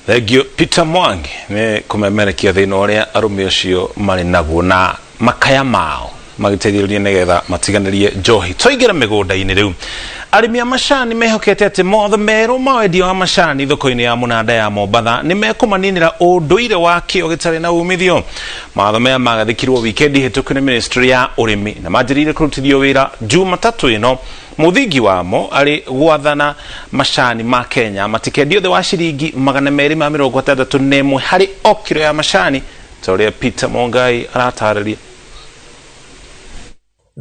Thengiũ Peter Mwangi nĩ kũmemerekia thĩna ũrĩa arũme acio marĩ naguo na makaya mao magĩteithĩrĩria nĩgetha matiganĩrie njohi. Twaingĩra mĩgũnda-inĩ rĩu, arĩmi a macani mehokete atĩ mawatho merũ ma wendia wa macani thoko-inĩ ya mũnanda ya Mombatha nĩ mekũmaninĩra ũndũire wa kĩo gĩtarĩ na umithio. Mawatho maya magathĩkirwo wikendi hĩtũku nĩ ministry ya ũrĩmi na manjĩrĩire kũrutithio wĩra Jumatatũ ĩno. Mũthingi wamo arĩ gwathana macani ma Kenya matikendio thĩ wa ciringi 261 harĩ o kiro ya macani, ta ũrĩa Peter Mongai aratarĩria.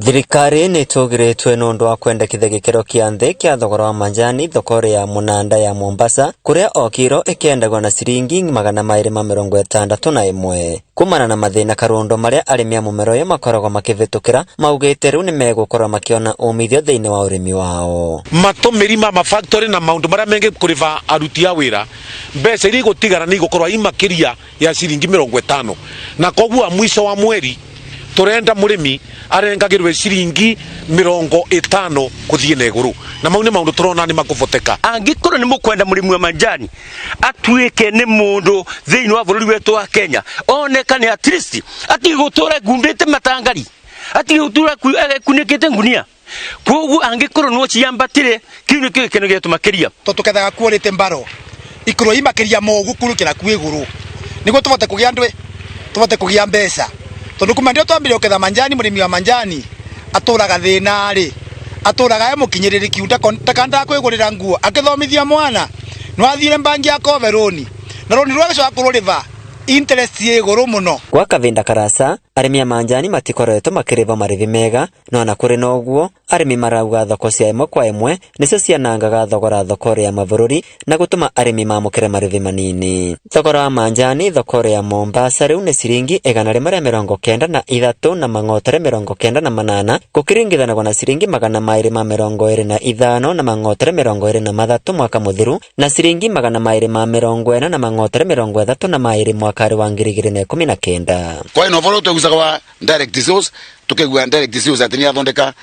Thirikari nĩ ĩtũgĩrĩtwe nĩ ũndũ wa kwendekithia gĩkĩro kĩa nthĩ kĩa thogora wa manjani thoko-inĩ ya mũnanda ya Mombasa, kũrĩa o kiro ĩkĩendagio na ciringi 261. Kumana na mathĩna karũndo marĩa arĩmi a mũmera ũyũ makoragwo makĩvĩtũkĩra, maugĩte rĩu nĩ megũkorwo makĩona umithio thĩinĩ wa ũrĩmi wao. Matũmĩri ma mafactory na maũndũ marĩa mengĩ kũrĩba aruti a wĩra, mbeca iria igũtigara nĩ igũkorwo i makĩria ya ciringi 50, na koguo mwico wa mweri tũrenda mũrĩmi arengagĩrwe ciringi 50 kũthiĩ na igũrũ, na mau nĩ maũndũ tũrona nĩ makũboteka. Angĩkorwo nĩ mũkwenda mũrĩmi wa manjani atuĩke nĩ mũndũ thĩinĩ wa bũrũri wetu wa Kenya, onekane at least atige gũtũra ekumbĩte matangari, atige gũtũra ekunĩkĩte ngunia. Koguo angĩkorwo no ciambatire, kĩu nĩkĩo gĩkeno gĩetũ makĩria. To tukethaga quality mbaro ikorwo i makiria mogu kurukira ku iguru niguo tubote kugia ndwe tubote kugia mbeca, tondu kuma ndio twambire uketha manjani, murimi wa manjani aturaga thina ri aturaga e mukinyiririkiu ndakandaga kwigurira nguo akithomithia mwana no athire mbangi akove roni na roni rwa gicoka kururiva interest ye iguru muno. Gwa kavinda karasa arĩmi a manjani matikoretwo makĩrĩhwo marĩhi mega, no na kũrĩ na ũguo arĩmi marauga thoko cia ĩmwe kwa ĩmwe nĩcio cianangaga thogora thoko ya mabũrũri na gũtũma arĩmi mamũkĩre marĩhi manini. Thogora wa manjani thoko ya Mombasa rĩu nĩ ciringi 193 na mang'otore 98, gũkĩringithanagwo na ciringi 225 na mang'otore 23 mwaka mũthiru, na ciringi 240 na mang'otore 32 mwaka wa 2019. Kwa ino boro twegucaga wa direct sales, tukegua direct sales ati ni athondeka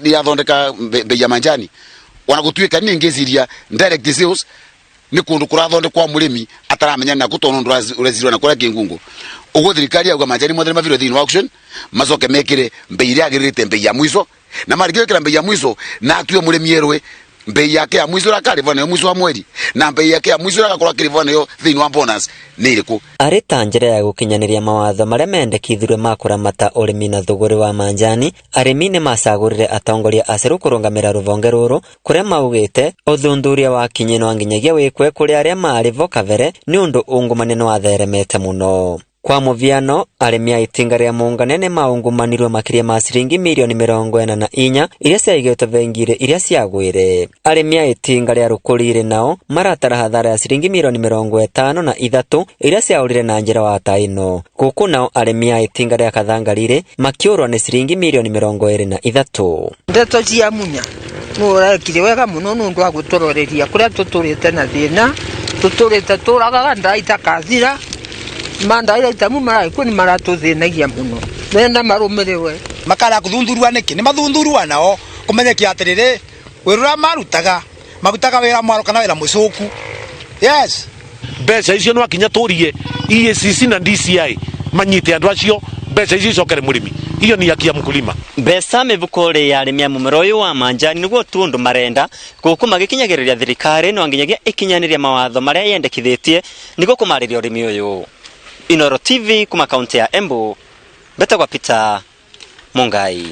ni athondeka bei ya manjani, ona gutuika ni ngiciria direct sales ni kundu kurathondekwa murimi ataramenya na kutono ndu urezirwa na kuria kingungu uguo thirikari yauga manjani mothe maviro thiini wa auction macoke mekire mbei iria yagirite mbei ya mwico, na marĩkia gwĩkĩra mbei ya mwico na atue mũrĩmi erwe mbei yake ya mwico ĩrĩa nayo mwico wa mweri na mbei yake ya mwico ĩrĩa agakorwo akĩrĩhwo nayo thĩinĩ wa bonus nĩ ĩrĩkũ. Arĩ ta njĩra ya gũkinyanĩria mawatho marĩa mendekithirio ma kũramata ũrĩmi na thũgũrĩ wa manjani, arĩmi nĩ macagũrire atongoria acerũ kũrũgamĩra rũhonge rũrũ, kũrĩa maugĩte ũthuthuria wa kinyi no nginyagia wĩkwe kũrĩ arĩa marĩ vo kabere nĩ ũndũ ungumania nĩ watheremete mũno. Kwa mũhiano, arĩmi a itinga rĩa Mũngania nĩ maungumanirwe makĩria ma ciringi mirioni 44 iria ciaigĩtwo bengi-inĩ iria ciagwire. Arĩmi a itinga rĩa Rũkũri-rĩ nao maratara hathara ya ciringi mirioni 53 iria ciaũrire na njĩra wa ta ĩno. Gũkũ nao arĩmi a itinga rĩa Kathangarĩ makĩũrwo nĩ ciringi mirioni 23. Ndeto cia Munya nĩ ũrekire wega mũno nĩ ũndũ wa gũtũroreria kũrĩa tũtũrĩte na thĩna, tũtũrĩte tũragaga ndaa itakathira, mandaa itamu maragĩkuo nĩ maratũthĩnagia mũno, mena marũmĩrĩrwe. Makara kũthunthurua nĩkĩ? Nĩ mathunthurua nao kũmenyeke atĩrĩrĩ wĩra ũrĩa marutaga marutaga wĩra mwaro kana wĩra mũcũku. Yes. Mbeca icio no akinya tũrie EACC na DCI manyite andũ acio, mbeca icio icokere mũrĩmi. Iyo ni haki ya mkulima. Mbeca mĩhuko-rĩ ya arĩmi a mũmera ũyũ wa manjani nĩguo tu ũndũ marenda, gũkũ magĩkinyagĩrĩria thirikari no nginyagia ĩkinyanĩrie mawatho marĩa yendekithĩtie nĩguo kũmarĩria ũrĩmi ũyũ. Inooro TV kuma kaunti ya Embu, mbetagwa Peter Mungai.